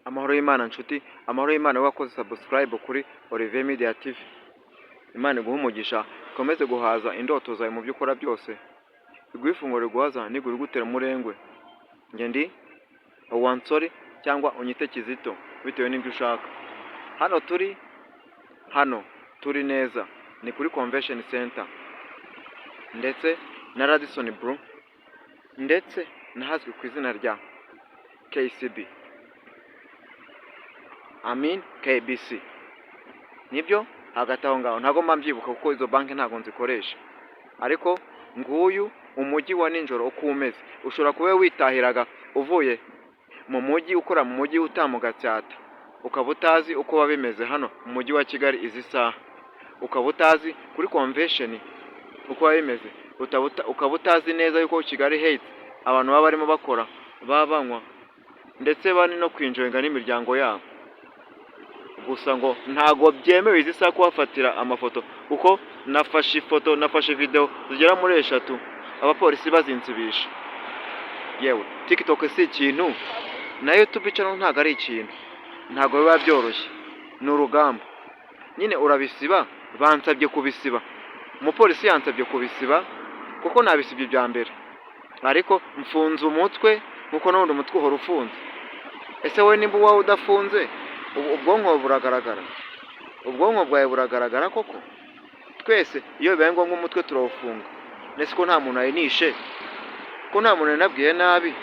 Amahoro y'Imana nshuti, amahoro y'Imana wakoze subscribe kuri Olivier Media TV. Imana iguhe umugisha, ikomeze guhaza indoto zawe mu byo ukora byose. Iguhe ifunguro riguhaza ntigure igutera umurengwe. Njye ndi Wansori cyangwa unyite Kizito bitewe n'ibyo ushaka. Hano turi neza, ni kuri Convention Center ndetse na Radisson Blu ndetse n'ahazwi ku izina rya KCB. Amin KBC. Nibyo, hagati aho ngaho ntabwo mba mbyibuka kuko izo banki ntabwo nzikoresha. Ariko nguyu umujyi wa nijoro uko umeze. Ushobora kuba witahiraga uvuye mu mujyi, ukora mu mujyi, utaha mu Gatsata, ukaba utazi uko biba bimeze hano mu mujyi wa Kigali izi saha, ukaba utazi kuri Convention uko biba bimeze, ukaba utazi neza yuko Kigali Heights abantu baba barimo bakora, baba banywa ndetse bari no kwinjoyinga n'imiryango yabo. Gusa ngo ntago byemewe izi saha kuhafatira amafoto, kuko nafashe ifoto, nafashe video zigera muri eshatu, abapolisi bazinsibisha. Yewe, TikTok si ikintu, na YouTube channel ntabwo ari ikintu, ntabwo biba byoroshye, ni urugamba. Nyine urabisiba, bansabye kubisiba. Umupolisi yansabye kubisiba kuko nabisibye ibya mbere. Ariko mfunze umutwe nkuko n'ubundi umutwe uhora ufunze. Ese wowe nimba uwawe udafunze, ubwonko buragaragara? Ubwonko bwawe buragaragara koko? Twese iyo bibaye ngombwa umutwe turawufunga. Nese ko nta muntu nayinishe, ko nta muntu nabwiye nabi,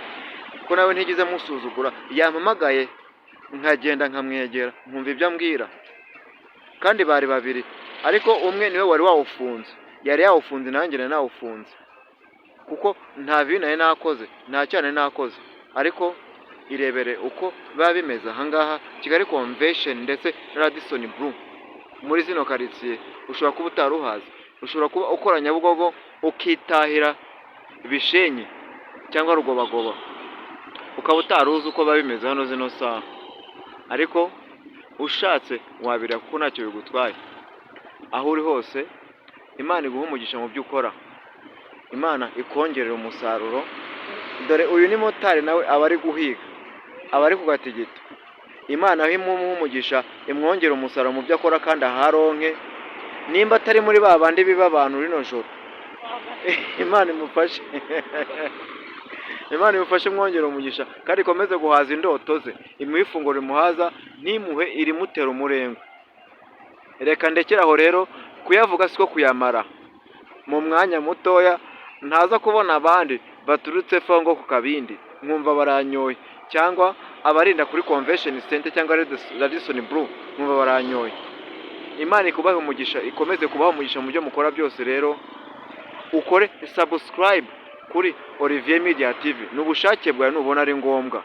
ko nawe ntigeze musuzugura, yampamagaye nkagenda nkamwegera nkumva ibyo ambwira. Kandi bari babiri, ariko umwe niwe wari wawufunze. Yari yawufunze, nanjye nari nawufunze. Kuko nta bibi nari nakoze, nta cyaha nari nakoze. Ariko irebere uko biba bimeze ahangaha Kigali Convention ndetse na Radisson Blu. Muri zino karitsiye ushobora kuba utari uhazi, ushobora kuba ukora Nyabugogo ukitahira Bishenyi cyangwa Rugobagoba, ukaba utari uzi uko biba bimeze hano zino saha, ariko ushatse wabireba kuko ntacyo bigutwaye. Aho uri hose, Imana iguhe umugisha mu byo ukora, Imana ikongerera umusaruro. Dore uyu ni motari, nawe aba ari guhiga, aba ari ku gatigito. Imana aho imuha umugisha, imwongera umusaruro mu byo akora kandi aharonke, nimba atari muri ba bandi biba abantu rino joro. Imana imufashe, Imana imufashe, imwongere umugisha kandi ikomeze guhaza indoto ze, imuhe ifunguro rimuhaza, ntimuhe irimutera umurengwe. Reka ndekere aho rero, kuyavuga siko kuyamara. Mu mwanya mutoya ntaza kubona abandi baturutse ngo ku kabindi nkumva baranyoye, cyangwa abarinda kuri Convention Center cyangwa Radisson Blu nkumva baranyoye. Imana ikubahe umugisha, ikomeze kubaha umugisha mu byo mukora byose. Rero ukore subscribe kuri Olivier Media TV, ni ubushake bwawe nubona ari ngombwa.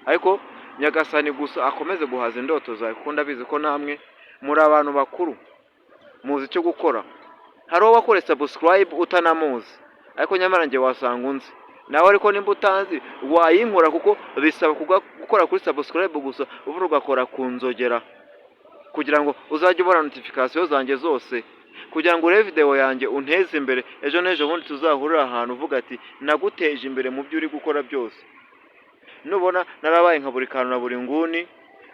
Ariko Nyagasani gusa akomeze guhaza indoto zawe, kuko ndabizi ko namwe muri abantu bakuru muzi icyo gukora. Hari uwo wakore subscribe utanamuzi, ariko nyamara njye wasanga unzi nawe. Ariko nimba utanzi wayinkora, kuko bisaba gukora kuri subscribe gusa, ubundi ugakora ku nzogera kugira ngo uzajye ubona notification zanjye zose, kugira ngo urebe video yanjye, unteze imbere. Ejo n'ejo bundi tuzahurire ahantu uvuga ati: "Naguteje imbere mu byo uri gukora byose." Nubona narabaye nka buri kantu na buri nguni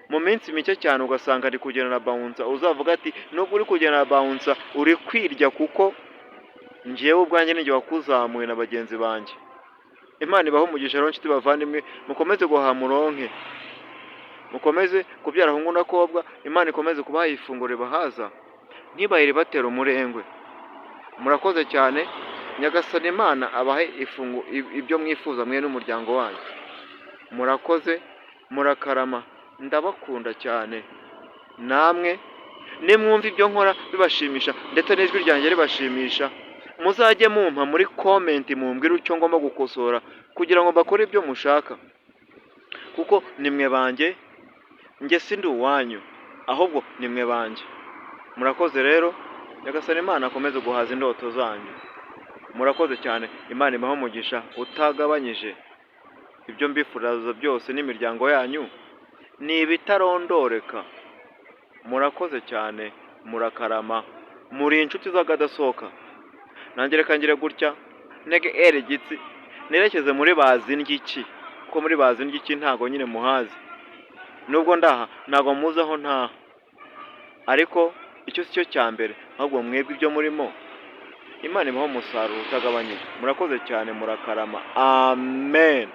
mu minsi mike cyane, ugasanga ari kugenda na bouncer, uzavuga ati: "Nubwo uri kugenda na bouncer, uri kwirya, kuko njyewe ubwanjye ninjye wakuzamuye na bagenzi banjye." Imana ibahe umugisha rero nshuti bavandimwe, mukomeze guhaha muronke, mukomeze kubyara hungu n'akobwa. Imana ikomeze kubaha ifunguro ribahaza, ntibahe ribatera umurengwe. Murakoze cyane. Nyagasani Imana abahe ibyo mwifuza mwe n'umuryango wanyu. Murakoze, murakarama, ndabakunda cyane. Namwe nimwumva ibyo nkora bibashimisha ndetse n'ijwi ryanjye ribashimisha, muzajye mumpa muri comment, mumbwire icyo ngomba gukosora kugira ngo mbakore ibyo mushaka, kuko nimwe banjye. Njye si ndi uwanyu, ahubwo nimwe banjye. Murakoze rero. Nyagasani Imana akomeze guhaza indoto zanyu. Murakoze cyane. Imana ibahe umugisha utagabanyije. Ibyo mbifuriza byose n'imiryango yanyu ni ibitarondoreka. Murakoze cyane, murakarama, muri inshuti z'akadasohoka. Nanjye reka ngire gutya ntege ere gitsi nerekeze muri bazi ndya iki, kuko muri bazi ndya iki ntago nyine muhazi. Nubwo ndaha, ntabwo muzi aho ntaha, ariko icyo si cyo cya mbere, ahubwo mwebwe ibyo murimo Imana ibaha umusaruro utagabanyije. Murakoze cyane, murakarama. Amen.